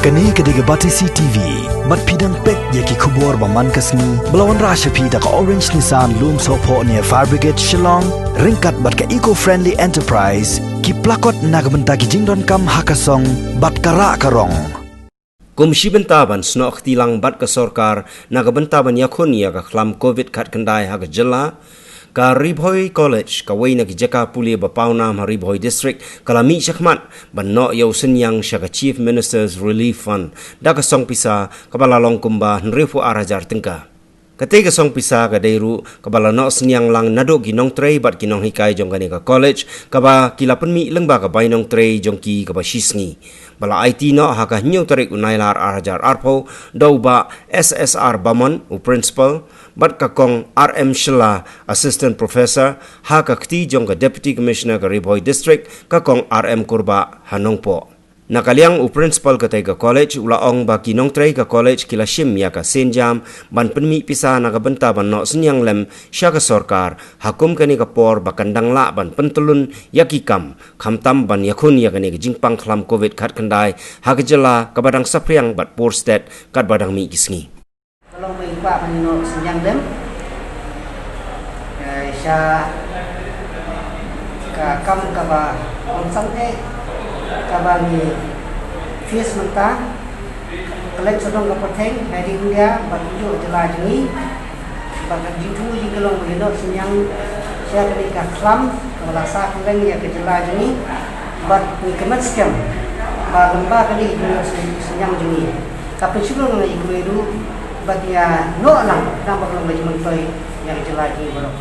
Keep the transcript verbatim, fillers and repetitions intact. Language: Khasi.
Kane ka dei ka Batesi T V, bad phi dang peit ïa ki khubor ba man ka sngi, ba la wanrah sha phi da ka Orange Nissan Lumsohphoh near Fire Brigade Shillong, ryngkat bad ka Eco Friendly Enterprise, ki plakot na ka bynta ki jingdonkam ha ka song, bad ka rah ka rong. Kum shi bynta ban snoh kti lang bad ka sorkar, na ka bynta ban ïakhun ïa ka khlam covid khatkhyndai ha ka jylla, ka Ri Bhoi College, kawei na ki jaka pule ba pawnam ha Ri Bhoi District, ka la mih shakhmat ban noh ïa u synñiang sha ka Chief Minister's Relief Fund da ka song pisa kaba la long kumba hynriewphew ar hajar tyngka. Katei ka song pisa ka dei ruh kaba la noh synñiang lang naduh ki nongtrei bad ki nonghikai jong kane ka college, kaba ki la pynmih lyngba ka bai nongtrei jong ki kaba shi sngi, ba la aiti noh ha ka hynñiew tarik u Nailar ar hajar arphew da u Bah S S R Bamon, u principal, bad ka Kong R M Shylla, assistant professor, ha ka kti jong ka Deputy Commissioner ka Ri Bhoi District, ka Kong R M Kurbah, ha Nongpoh. Na ka liang u principal katei ka college u la ong ba ki nongtrei ka college ki la shim ïa ka sienjam ban pynmih pisa na ka bynta ban noh synñiang lem sha ka sorkar, ha kum kane ka por ba kan dang lah ban pyntyllun ïa ki kam, khamtam ban ïakhun ïa kane ka jingpang khlam covid khatkhyndai ha ka jylla kaba dang saphriang bad pur stet katba dang mih ki sngi. Ka long ba i kwah ban ïa noh synñiang lem, eh, sha ka kam kaba kongsan te, kaba ngi face mynta, ka leit sawdong ka pateng, Made in India, bad kumjuh jylla jong ngi, bad ka jingthmu jong ngi ka long ba ïa noh synñiang sha kane ka khlam kaba la sah kyrleng ïa ka jylla jong ngi, bad ngi kmen skhem ba lyngba kane ka jingïa noh synñiang jong ngi, ka pynshlur ïa kiwei ruh, bad ïa noh lang, tang ba ka long ka jingmyntoi ïa ka jylla jong ngi baroh.